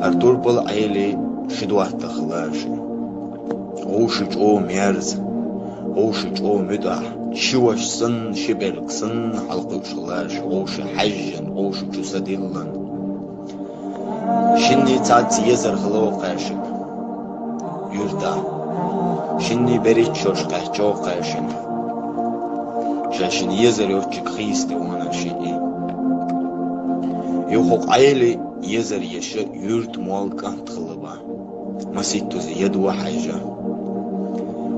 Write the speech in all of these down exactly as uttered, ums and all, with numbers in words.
Ар турпал Ӏели ши доттагӀа хилар ши. Вовши чӀогӀа мерза, вовши чӀогӀа муьтӀахь, ши ваша санна, ши берг санна хьалкхуьуш хилар ши, вовши хьаьжжина, вовши чу са диллина. Шинний цхьацца езар хилла кхаьшиг юьртахь. Шинний берриг шоаш кхаьччо кхаьшиг. Ша шина езар йоцчиг хийсте ванар шиъ. Юха Ӏели езар еша юьрта молла кӀант хилла бан. Масийттаза ядо хьаьжжа.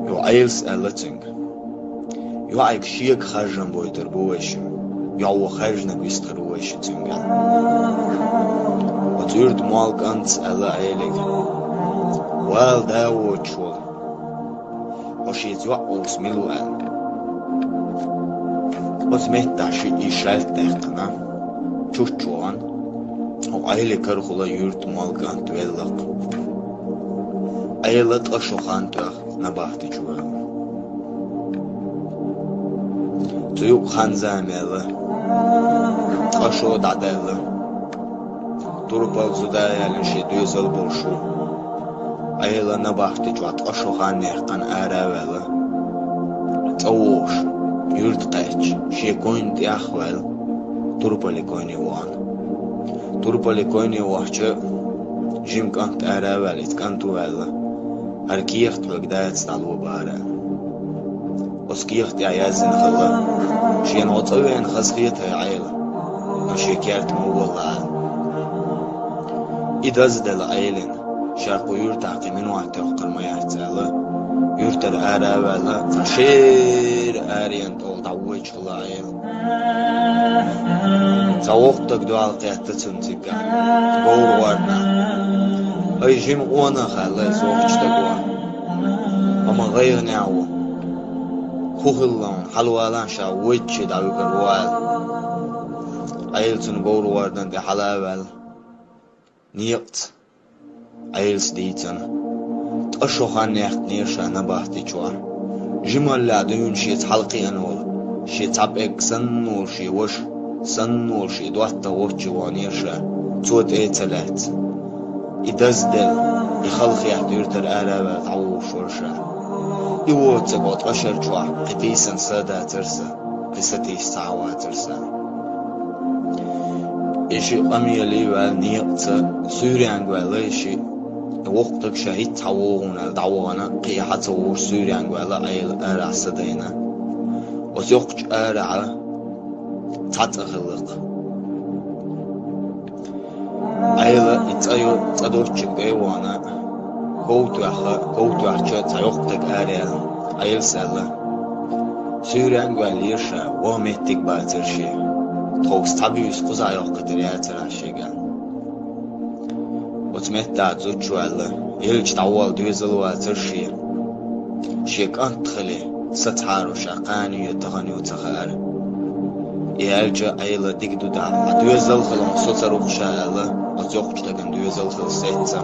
Юха Ӏелас аьлла цуьнга: «ЙоӀайга шега харжам бойтур бу вайшимма, йоӀ ву хаьржинарг вистхир ву вайши цуьнга». Оцу юьрта молла кӀанта аьлла Ӏелига: «Вала, да воцуш волу. Хьо шеца йоӀ вовса мила ву?» – аьлла. Оцу меттехь шиъ шаьлта даьккхина, чуччу вахана, хӀокху Ӏели карахула юьрта молла кӀант велла-кх. Ӏела ткъа шо хан тӀехь набахти чу ваьлла. Цу юкъа хан-зама яьлла, ткъа шо дӀадаьлла. Турпал зуда яьлла шен доьзал болуш ву. Ӏела набахти чохь ткъа шо хан яьккхина ара а ваьлла, цӀа вогӀуш, юьрта кхаьчча, шен койна тӀех а ваьлла, турпали койне вахана. Турпали койне вахча, жима кӀант ара а ваьлла, иза кӀант а ваьлла, хӀара кехат хьоьга дацахь дӀало бахара. Оцу кехат тӀехь яздина хилла: «Шена хьо цӀа веана хазахета хьайн Ӏела, но шен керта ма валалахь». И дазделла Ӏелина, ша кху юьртахь кхин минот йоккхур ма яц аьлла, юьртара ара а ваьлла, цхьа шера аренан тӀехула дӀавоьдуш хилла Ӏела. Цхьа воккха стаг дуьхьал кхетта цунна цигахь, говра гӀорнахь. «ХӀай, жима къонах», – аьлла иза воккхачу стага. «Амма гӀайгӀанехь ву. ХӀун хилла хьуна, хьалавала, ша вайчче дӀавуьгур ву», – аьлла. Ӏела цунна говра гӀордан тӀе хьала а ваьлла, некъаца Ӏелас дийцина. Ткъа шо хан яьккхинера ша набахти чохь. Жималлехь дуьйна шеца хьалакхиъна волу, шен цхьа пӀелг санна волу шен ваша, санна волу шен доттагӀа воцчу ваханера ша, цо тӀе а ца лаьцна. И дазделла, и халахетта юьртара ара а ваьлла дӀавогӀуш вара ша. И воцург оцу ткъа шарчохь кхин тийсина са а дацара сан, кхин сатийса цхьа а вацара сан. И шиъ къамеле а ваьлла, некъаца суьйренга ваьлла и шиъ. Воккха стаг ша хӀинцца хьан вогӀу аьлла дӀавахана, кхин хьан ца вогӀуш суьйренга ваьлла Ӏела арахь са дайна. Оцу йоккхачу арахьа цхьа цӀа хилла-кх. Ӏела и цӀа йо-, цӀа доцчуьнга тӀе а вахана, ков тоьхна, ков тоьхча цхьа йоккха стаг ара яьлла, Ӏелас аьлла: «Суьйренга ваьллера ша, ваха меттиг бацара шен. Тховса цхьа буьйса кхузахь йоккхуьйтур яцара ахь шега». Оцу меттехь зудчо аьлла: «Элча дӀаволла доьзал а вацара шен. Шен кӀант хиле, сацахьара ша кхана ю я тахана ю ца хаьара». И аьлча Ӏела дика ду дахьа: «Хьан доьзал а хилла, со ца рухуш», – аьлла, оцу йоккхачу стагана доьзал а хилла сецна.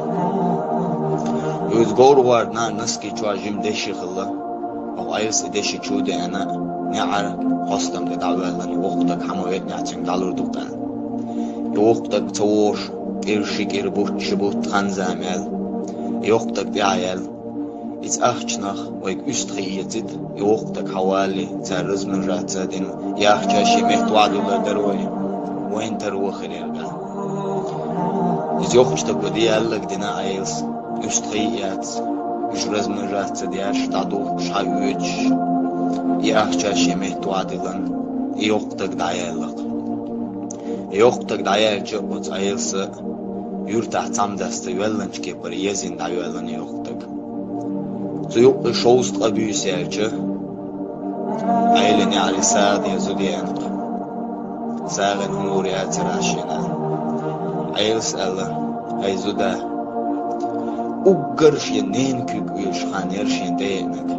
Иза говра гӀордан носки чохь жима деши хилла. Оха Ӏелас и деши чу а деана, неӀара хьостам тӀе дӀавоьллина воккха стаг хьан ма веънехь цуьнга дӀалур ду-кх аьлла. И воккха стаг ца вогӀуш, кӀира ши кӀира, бутт ши бутт хан-зама яьлла, и йоккха стаг тӀаьхьа яьлла. Иза ахчанах вайга уьстагӀий эцийта, и воккха стаг хьан валале, цара размножаться а дина, и ахча шен метта охьадуьллур дара вай, вайна тара ваха хир яра аьлла. Иза йоккхачу стага де аьлларг дина Ӏелас, уьстагӀий а эцна, уьш размножаться а деш, дӀадухкуш, хьаоьцуш, и ахча шен метта охьадиллина, и йоккха стаг дӀаяьлла-кх. И йоккха стаг дӀаяьлча, оцу Ӏеласа юьртахь цхьамма дас ца йоьллинчу кепара езина дӀайоьллина и йоккха стаг. Цу юккъе шовзткъа буьйса яьлча, Ӏелин неӀаре сагӀа ден зуда еана-кх. СагӀина хӀума лур яцара шена. Ӏелас аьлла: «ХӀай зуда, уггар шен ненан куьг оьшуш хан яра шена тӀееанарг.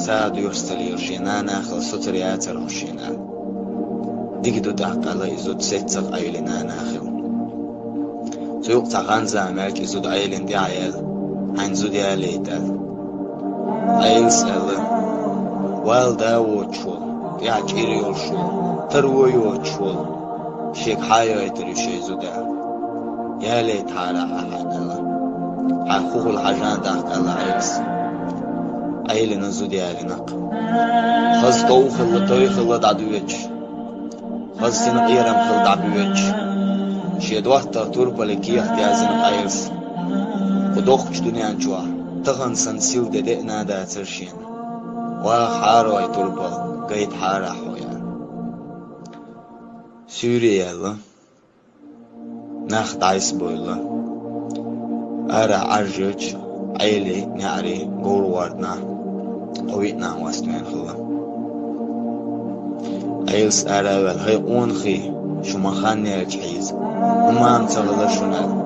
СагӀа доьшуш ца лела шен нана хила соцур яцара хьо шена», – аьлла. Дика ду тӀаккха аьлла и зуда сеццагӀа Ӏелин нана хила. Цу юкъа цхьа хан-зама яьлча и зуда Ӏелина тӀаьхьа яьлла: «Хьайн зуда ялийта», – аьлла. Ӏелас аьлла: «Вала да воцуш волу, тӀаьхьа чӀир йолуш волу, таро йоцуш волу, шега хьан а йойтур ю шайн зуда». ялейтахьара хьан аьлла. Хьан хухула хьажан дахка аьлла Ӏелас. Ӏелина зуда ялинакх. Хаза тов хилла, той хилла дӀадоьдуш. Хаза сина къерам хилла дӀабоьдуш. Шен доттагӀа турпале кехат яздина Ӏелас. Кху доккхачу дуьнен чохь, тахана сан сил де деана дацара шена. Ваха хьарой турпал, гайтахьара хьо ян. Суьйре яьлла. Нах дӀасабевлла. Ара Ӏаржъелча, Ӏели, неӀари, говр-ворданахь, кхо-виъ нана васт вен хилла. Ӏелас ара а ваьлла: «ХӀай къонахий, шу ма хан яьлча хьийза, хӀумма ца хилла шуна», — аьлла.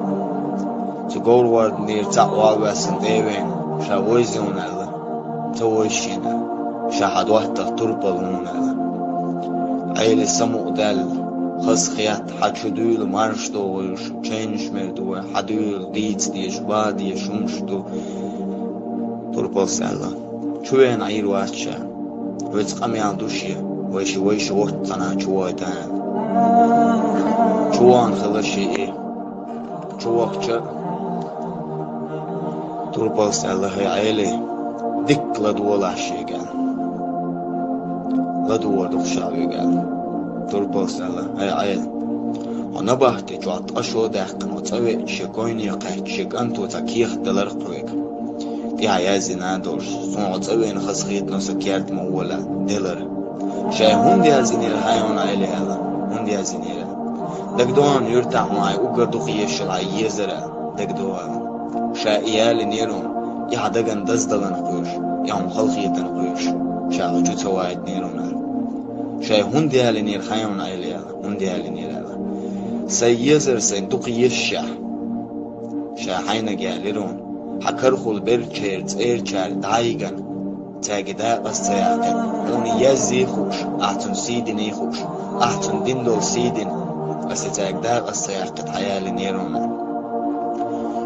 Цу говр-ворданера цхьаъ валваьссина тӀе а вена, ша вайза вуна аьлла. Ца вайша шена, ша хьан доттагӀа турпал ву хьуна аьлла. Ӏели самукъадаьлла, хазахетта, хьан чу дуьйла марша догӀуш, чайнаш мер ду вай, хьан дуьйла дийца дезаш, бан дезаш хӀумаш ду. Турпалс аьлла: «Чу вена Ӏийр вац ша. Вайца къамел ду шен, вайша, вайша вотта цхьана чу войта», — аьлла. Чу вахана хилла шен и. Чу вахча, турпалс аьлла: «ХӀай Ӏели, дикка ладогӀалахь шега», — аьлла. «ЛадогӀар ду-кх ша вега», — аьлла. Турпалс аьлла: «ХӀай Ӏели, хьо набахте чохь ткъа шо даьккхина, хьо цӀа веача, шен койне кхаьчча, шен кӀанто цхьа кехат делар-кх хьоьга. ТӀехьа яздина долуш, суна хьо цӀа веана хазахетар сан керта ма волавелла, делара. Ша и хӀунда яздинера хьайна, Ӏели?» — аьлла. «ХӀунда яздинера?» «ДагадогӀий, юьртахь хьуна хьайн уггар дукха езаш йолу хьан езар?» «ДагадогӀу». «Ша и ялийнера хьуна, и хьан дагна даздаларна кхоьруш, я хьуна халахетарна кхоьруш, ша хьо чу ца вайтинера хьуна». «Ша и хӀунда ялийнера хьайна, Ӏели?» — аьлла. «ХӀунда ялийнера?» — аьлла. «Сайн езар сайна дукха езашехь, ша хьайниг ялира хьуна, хьан карахула берригчеран цӀерачара дӀайигна, цаьрга дакъа ца яккхийта, хьуна язъе хууш, ахь цунна сий дине хууш, ахь цунна дина долу сий дина, аса цаьрга дакъа ца яккхийта хьан ялийнера хьуна.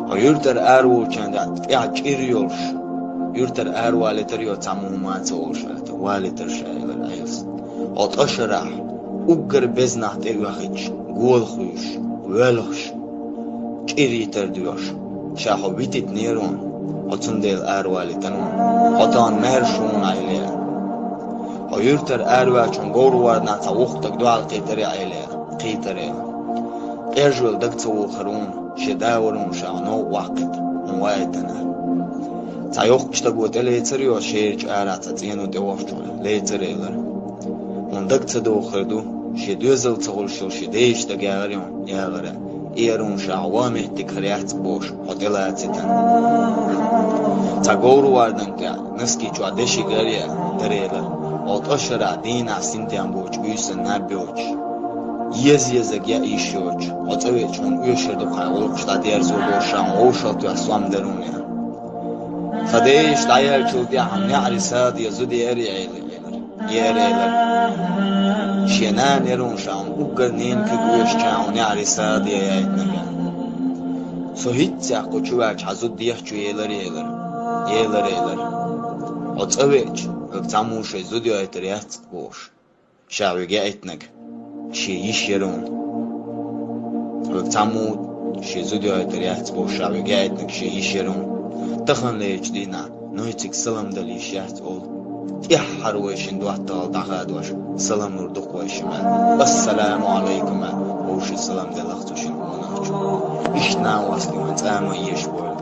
Хьо юьртара араволучу тӀехь чӀир йолуш, юьртара аравалийтар йо цхьамма хӀумма ца олуш аьлла, валийтар ша», — элира Ӏелас. «Хьо ткъа шарахь, уггар безнахь тӀеоьхуьйтуш, гола хуьйшуш, воьлхуш, чӀир йитар доьхуш, ша хьо витийтинера хьуна, хьо цундела аравалийтина хьуна. Хьо тахана маьрша ву хьуна, Ӏели. Хьо юьртара араваьлча хьуна говр-ворданахь цхьа воккха стаг дуьхьал кхийтира, Ӏели, кхийтира. Къежвелла дага ца вохура хьуна, шен да вара хьуна, ша хьо новкъа ваккхийта, хьуна вайтина». Цхьа йоккхачу стаго тӀелецира йо шерачу арахь цхьа цӀено тӀевахча, лецира элира: «Хьуна дага ца дохур ду, шен доьзал ца хуьлуш йолу шен дезачу стага яхара хьуна, яхара, и яра хьуна, ша хьо ван меттиг хир яц бохуш, хьо тӀелацийтина. Цхьа говр-вордан тӀехь, носки чохь дешиг ара ян, дара элира. Хьо ткъа шарахь дийнахь синтем боцуш, буьйсанна наб йоцуш, еза-езарг яа йиш йоцуш, хьо цӀа веача хьуна оьшур ду-кх хьайн гӀуллакхаш дӀадерзо бохуш, ша хьуна вовшахтоьхна сом дара хьуна». Цхьа дезаш дӀаяьллачул тӀаьхьа неӀари Садия зуда яра, Ӏели, элира. Яра элира: «Шен нана яра хьуна, ша хьуна уггар ненан куьг оьшучу хьуна неӀари Садия яйтинарг». «Со хӀинццехь кху чу ваьлча хьан зуда дехча елар, елар, елар, елар. Хьо цӀа веача, хьоьга цхьаммо шайн зуда йойтур яц бохуш, ша хьоьга яийтинарг шен йиш яра хьуна. Хьоьга цхьаммо шен зуда йойтур яц бохуш, ша хьоьга яийтинарг шен йиш яра хьуна. Таханлерчу дийнахь нойцига салам дала йиш яц олу. ТӀаьххьара вай шина доттагӀалла дӀахадош, салам лур ду-кх вай шимма. Ассаламу Ӏалайкум», — аьлла, вовшийн салам делла-кх цу шина къонахчо. Иштта нана васт вайн цӀа а ма езаш войла.